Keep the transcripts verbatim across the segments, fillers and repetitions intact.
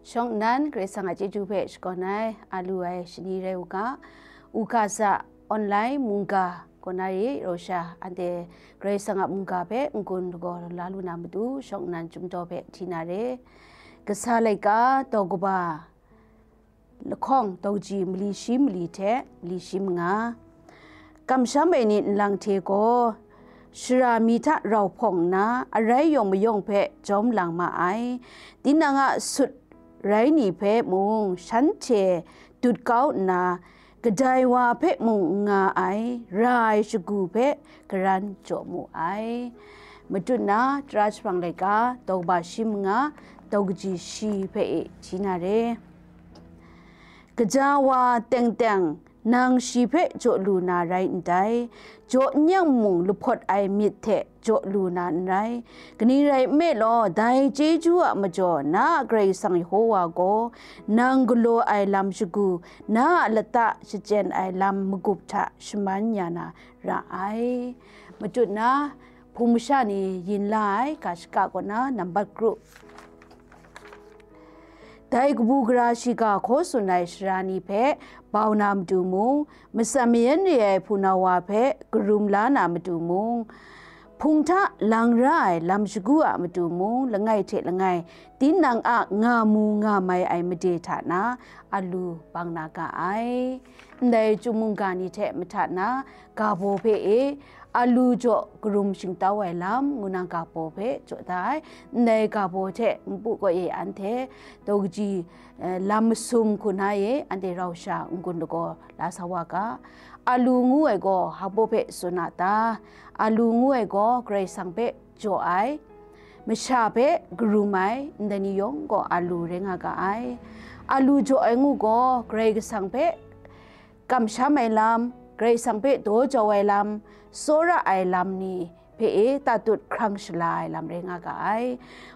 Shawng nnan Karai Kasang a chyeju hpe shakawn ai, a lu ai shani rai u ga, u ga sa online mungga kaw na re, rau sha anhte Karai Kasang a mungga hpe n-gun lagaw la lu na matu, shawng nnan chyum daw hpe hti na re. Kasa laika daw kaba lahkawng daw kaji mali shi mali hte mali shi manga. Kamsham ai ni nlang hte gaw, shara mi hta rau hpawng nna, arai yawng mayawng hpe jawm lang ma ai. Tinang a sut rai ni hpe mung shanhte dut kau nna, kadai wa hpe mung n nga ai, ra ai shagu hpe karan jaw mu ai. Matut na Tara Jahprang laika daw kaba shi manga daw kaji shi hpe e hti na re. Kaja wa teng teng nang shi hpe jaw lu na rai ndai, jaw n yang mung lahpawt ai myit hte jaw lu na n rai. Kaning rai nme law, dai chyeju a majaw na a Karai Kasang Yehowa gaw, nang galaw ai lam shagu, na a lata shachyen ai lam magup hta shaman ya na ra ai. Matut na, hpung masha ni yin la ai ga shaka kaw na nambat kru. Dai kabu gara shiga hkaw tsun ai sara ni hpe bau na matu mung, matsan mayan re ai hpunau wa hpe karum la na matu mung, hpung hta lang ra ai lam shagu a matu mung, langai hte langai, tinang a nga mu nga mai ai made hta na, a lu bang na ga ai. Ndai chyum mungga ni hte mahta na, ga baw hpe e, a lu jaw karum shingtau ai lam, ngu na ga baw hpe jaw da ai. Ndai ga baw hte npu kaw e anhte daw kaji, eh, lam masum hku na e anhte rau sha n-gun lagaw la sa wa ga. A lu ngu ai gaw hpa baw hpe tsun a ta? A lu ngu ai gaw Karai Kasang hpe jaw ai, masha hpe karum ai, ndai ni yawng gaw a lu rai nga ga ai. A lu jaw ai ngu gaw Karai Kasang hpe kamsham ai lam, Karai Kasang hpe daw jau ai lam, tsawra ai lam ni hpe e tatut hkrang shala ai lam rai nga ga ai.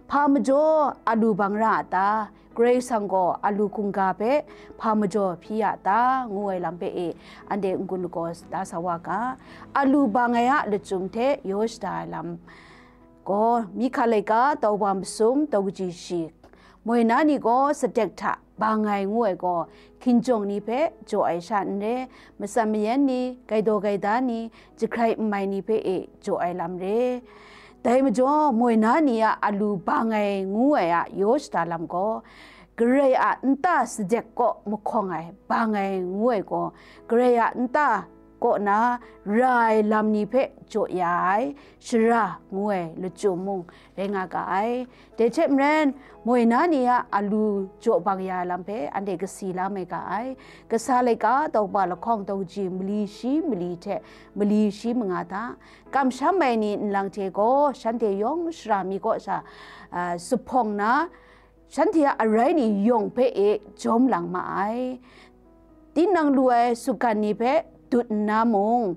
Hpa majaw a lu bang ra a ta? Karai Kasang gaw a lu hkungga hpe hpa majaw hpyi a ta? Ngu ai lam hpe e anhte n-gun lagaw da sa wa ga. A lu bang ai a lachyum hte yaw shada ai lam gaw, Mika laika daw kaba masum daw kaji shi, moi na ni gaw sadek hta bang ai ngu ai gaw, hkinjawng ni hpe jaw ai sha n re, matsan mayan ni, gaidaw gaida ni, jahkrai n mai ni hpe e jaw ai lam re. Dai majaw, moi na ni a a lu bang ai ngu ai a yaw shada lam gaw, Karai a nta sadek kaw mahkawng ai bang ai ngu ai gaw, Karai a nta kaw na ra ai lam ni hpe jaw ya ai, shara ngu ai lachyum mung rai nga ga ai. Dai hte maren, moi na ni a a lu jaw bang ya ai lam hpe anhte kasi la mai ga ai. Kasa laika daw kaba lahkawng daw kaji mali shi mali hte mali shi manga hta, kamsham ai ni nlang hte gaw shanhte yawng shara mi kaw sha, a, zuphpawng na, shanhte a arai ni yawng hpe e jawm lang ma ai. Tinang lu ai sutgan ni hpe dut nna mung,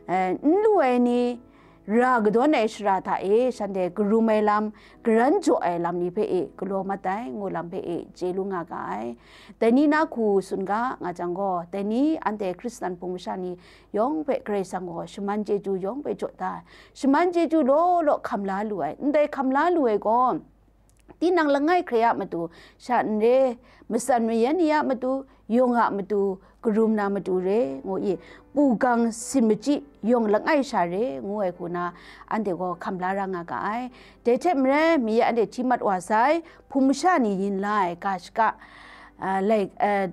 eh, n lu ai ni ra kadawn ai shara hta e shanhte karum ai lam, karan jaw ai lam ni hpe e galaw mat ai, ngu lam hpe e chye lu nga ga ai. Dai ni na hku tsun ga nga jang gaw, dai ni anhte Hkristan hpung masha ni yawng hpe Karai Kasang gaw shaman chyeju yawng hpe jaw da ai. Shaman chyeju law law hkam la lu ai. Ndai hkam la lu ai gaw, tinang langai hkrai a matu sha n re, matsan mayan ni a matu, yawng a matu, karum na matu re, ngu i, pu gang sin machyi yawng langai sha re, ngu ai hku na, anhte gaw hkam la ra nga ga ai. Dai hte maren, mi anhte hti mat wa sai, hpung masha ni yin la ai ga shaka, a, lai, a,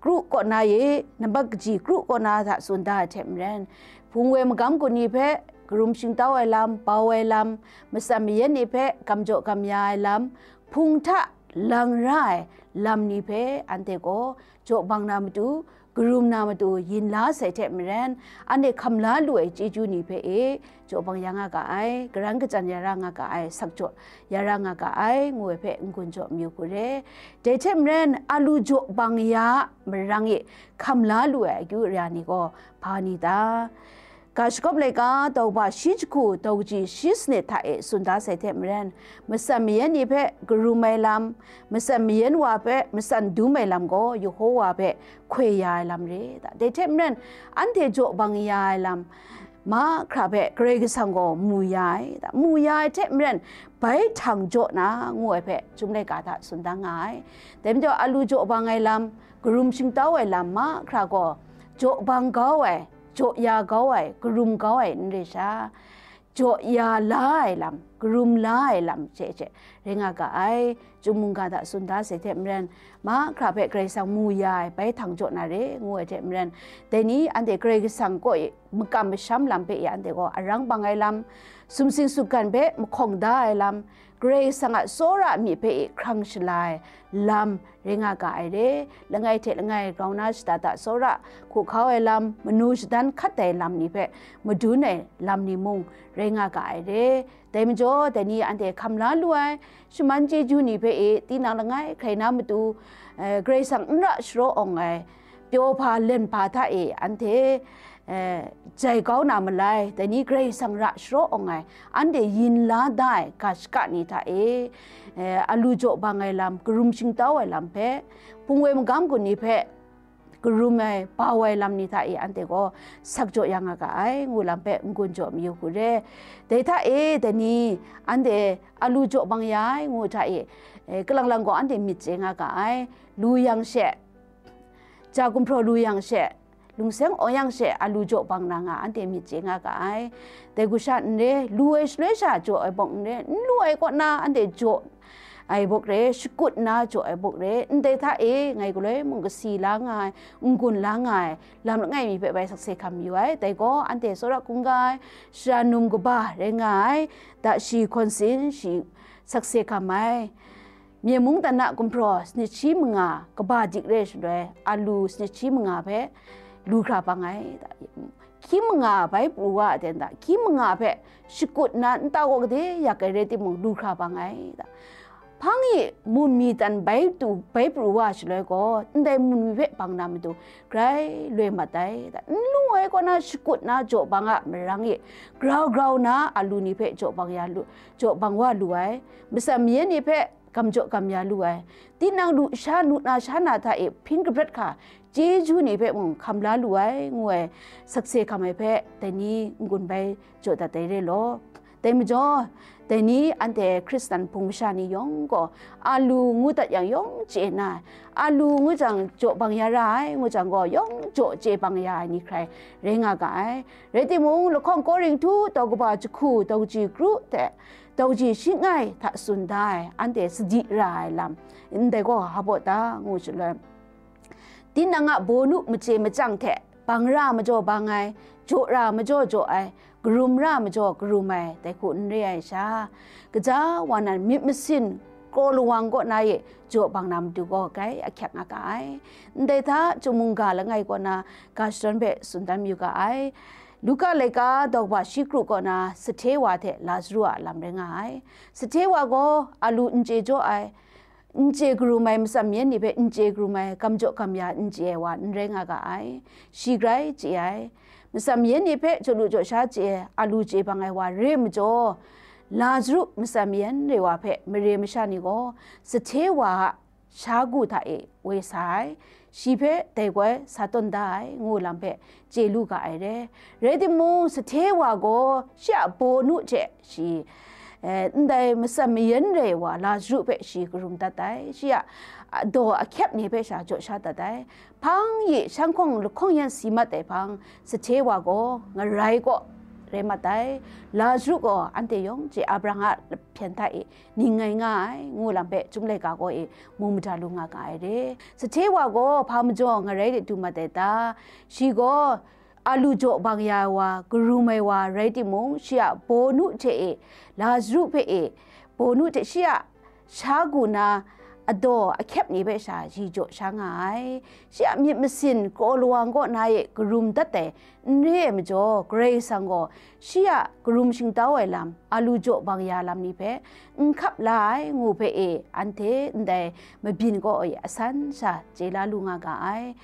kru kaw na e, nambat kaji kru kaw na hta tsun da ai hte maren, hpung woi magam kaw ni hpe karum shingtau ai lam, bau ai lam, matsan mayan ni hpe gam jaw gam ya ai lam, hpung hta lang ra ai lam ni hpe anhte gaw jaw bang na matu, karum na matu yin la sai hte maren, anhte hkam la lu ai chyeju ni hpe e, jaw bang ya nga ga ai, karan kajan ya ra nga ga ai, sak jaw ya ra nga ga ai, ngu ai hpe n-gun jaw mayu hku re. Dai hte maren, a lu jaw bang ya a marang e hkam la lu ai akyu ara ni gaw hpa ni ta? Ga shagawp laika daw kaba shi jahku daw kaji shi sanit hta e tsun da sai hte maren, matsan mayan ni hpe karum ai lam, matsan mayan wa hpe matsan dum ai lam gaw Yehowa hpe hkoi ya ai lam re ta? Dai hte maren, anhte jaw bang ya ai lam, mahkra hpe Karai Kasang gaw mu ya ai, mu ya ai hte maren, bai htang jaw na, ngu ai hpe, Chyum laika hta tsun da nga ai. Dai majaw, alu jaw bang ai lam, karum shingtau ai lam mahkra gaw, jaw bang kau ai, jaw ya kau ai, karum kau ai n re sha, jaw ya la ai lam, karum la ai lam hte hte rai nga ga ai. Chyum mungga hta tsun da sai hte maren, mahkra hpe Karai Kasang mu ya ai, bai htang jaw na re, ngu ai hte maren, dai ni anhte Karai Kasang kaw e makam masham lam hpe e anhte gaw arang bang ai lam, sumsing sutgan hpe mahkawng da ai lam, Karai Kasang a tsawra mi hpe e hkrang shala ai lam rai nga ga ai re. Langai hte langai grau na shada da tsawra hku hkau ai lam, manu shadan hkat ai lam ni hpe madun ai lam ni mung rai nga ga ai re. Dai majaw, dai ni anhte hkam la lu ai shaman chyeju ni hpe e tinang langai hkrai na matu, eh, Karai Kasang n ra sharaw awng ai pyaw hpa len hpa hta e anhte, eh, jai kau na malai, dai ni Karai Kasang ra sharaw awng ai, anhte yin la da ai ga shaka ni hta e, eh, alu jaw bang ai lam, karum shingtau ai lam hpe, hpung woi magam gun ni hpe, karum ai, bau ai lam ni hta e anhte gaw sak jaw ya nga ga ai, ngu lam hpe n-gun jaw mayu hku re. Dai hta e dai ni anhte alu jaw bang ya ai, ngu hta e, eh, kalang lang gaw anhte myit chye nga ga ai. Lu yang she, ja gumhpraw lu yang she, lungseng awng yang she, alu jaw bang na nga anhte myit chye nga ga ai. Dai gu sha n re, lu ai shaloi sha jaw ai bawk n re, n lu ai kaw na anhte jaw ai bawk re, shakut nna jaw ai bawk re, ndai hta e ngai galoi mung kasi la nga ai, n-gun la nga ai, lam langai mi hpe bai sakse hkam yu ai. Dai gaw anhte tsawra hkungga ai, sara num kaba rai nga ai, da shi hkawn sin shi sakse hkam ai. Myen mungdan a gumhpraw sanit shi manga kaba dik re shaloi, alu sanit shi manga hpe lu hkra bang ai. Hkying manga bai pru wa a ten ta, hkying manga hpe shakut nna nta gaw gade yak ai rai timung, lu hkra bang ai ta. Hpang e mun mi tan bai tu, bai pru wa shaloi gaw, ndai mun mi hpe bang na matu, grai loi mat ai ta. N lu ai kaw na shakut nna jaw bang a marang e, grau grau na alu ni hpe jaw bang ya lu, jaw bang wa lu ai. Matsan mayan ni hpe gam jaw gam ya lu ai. Tinang lu sha, lu na sha na hta e hpring kabrat hka, chyeju ni hpe mung hkam la lu ai, ngu ai sakse hkam ai hpe, dai ni n-gun bai jaw dat ai re law. Dai majaw, dai ni anhte Hkristan hpung masha ni yawng gaw, alu ngu dat yang yawng chye na ai, alu ngu jang jaw bang ya ra ai, ngu jang gaw yawng jaw chye bang ya ai ni hkrai rai nga ga ai. Rai timung, lahkawng Korinhtu daw kaba jahku daw kaji kru hte daw kaji shangai hta tsun da ai, anhte sadi ra ai lam, ndai gaw hpa baw ta, ngu shaloi, tinang a bawnu machye machyang hte bang ra majaw bang ai, jaw ra majaw jaw ai, karum ra majaw karum ai, dai hku n re ai sha, kaja wa nan myit masin kraw lawang kaw na e jaw bang na matu gaw grai ahkyak nga ga ai. Ndai hta Chyum mungga langai kaw na ga shadawn hpe tsun dan mayu ga ai. Luka laika daw kaba shi kru kaw na sahte wa hte Lazaru a lam rai nga ai. Sahte wa gaw alu n chye jaw ai, n chye karum ai, matsan mayan ni hpe n chye karum ai, gam jaw gam ya n chye ai wa n rai nga ga ai. Shi grai chye ai. Matsan mayan ni hpe jaw lu jaw sha chye ai, alu chye bang ai wa re majaw, Lazaru matsan mayan re wa hpe mare masha ni gaw sahte wa a sha gu hta e woi sa ai, shi hpe dai goi sa tawn da ai, ngu lam hpe chye lu ga ai re. Rai timung, sahte wa gaw shi a bawnu hte shi, eh, ndai matsan mayan re wa Lazaru hpe shi karum dat ai, shi a daw ahkyep ni hpe sha jaw sha dat ai. Hpang yi shanhkawng lahkawng yan si mat ai hpang, sahte wa gaw ngarai kaw rai mat ai. Lazaru gaw anhte yawng chye Abraham a lahpyen hta e ning ngai nga ai, ngu lam hpe Chyum laika kaw e mu mada lu nga ga ai re. Sahte wa gaw hpa majaw ngarai de du mat ai ta? Shi gaw alu jaw bang ya ai wa, karum ai wa rai timung, shi a bawnu hte e, Lazaru hpe e, bawnu hte shi a sha gu na, adaw ahkyep ni hpe sha shi jaw sha nga ai. Shi a myit masin kraw lawang kaw na e karum dat ai, n re ai majaw, Karai Kasang gaw shi a karum shingtau ai lam, alu jaw bang ya lam ni hpe n hkap la ai, ngu hpe e, anhte ndai mabyin kaw e asan sha chye la lu nga ga ai.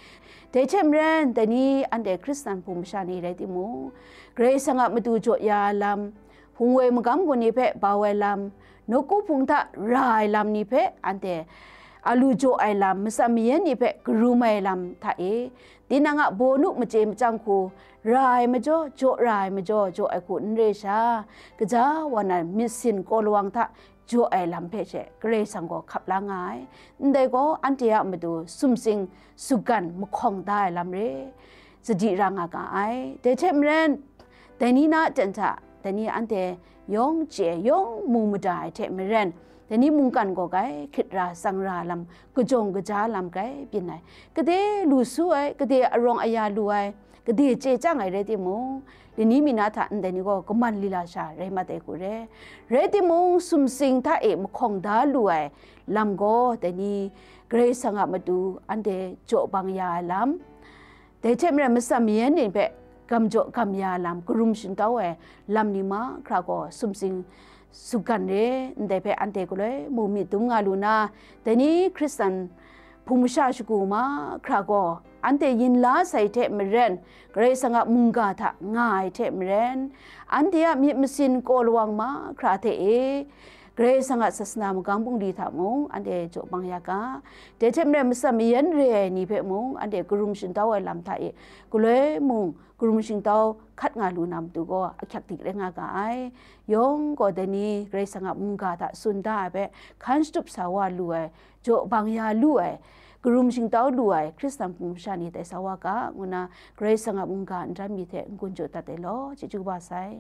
Dai hte maren, dai ni anhte Hkristan hpung masha ni rai timung, Karai Kasang a matu jaw ya lam, hpung woi magam gun ni hpe bau ai lam, nawku hpung hta ra ai lam ni hpe anhte a lu jaw ai lam, matsan mayan ni hpe karum ai lam hta e, tinang a bawnu machye machyang hku ra ai majaw, jaw ra ai majaw, jaw ai hku n re sha, kaja wa nan myit sin kaw lawang hta jaw ai lam hpe she Karai Kasang gaw hkap la nga ai. Ndai gaw anhte a matu sumsing sugan mahkawng da ai lam re, sadi ra nga ga ai. Dai hte maren, dai ni na aten hta, dai ni anhte yawng chye, yawng mu mada ai hte maren, dai ni mungkan gaw gai hkrit ra tsang ra lam, kajawng kaja lam gai byin ai. Gade lu su ai, gade arawng aya lu ai, gade chye chyang ai rai timung, lani mi na hta ndai ni gaw kaman lila sha rai mat ai hku re. Rai timung, sumsing hta e mahkawng da lu ai lam gaw, dai ni Karai Kasang a matu anhte jaw bang ya ai lam, dai hte maren matsan mayan ni hpe gam jaw gam ya lam, karum shingtau ai lam ni mahkra gaw sumsing sugan re, ndai hpe anhte galoi mung myit dum nga lu na, dai ni Hkristan hpung masha shagu mahkra gaw anhte yin la sai hte maren, Karai Kasang a mungga hta nga ai hte maren, anhte a myit masin kaw lawang mahkra hte e, Karai Kasang a sasana magam bungli hta mung anhte jaw bang ya ga, dai hte maren matsan mayan re ai ni hpe mung anhte karum shingtau ai lam hta e galoi mung karum shingtau hkat nga lu na matu gaw ahkyak dik rai nga ga ai. Yawng gaw dai ni Karai Kasang a mungga hta tsun da ai hpe hkan shatup sa wa lu ai, jaw bang ya lu ai, karum shingtau lu ai Hkristan hpung masha ni tai sa wa ga, ngu na Karai Kasang a mungga n dan mi hte n-gun jaw dat ai law, chyeju kaba sai.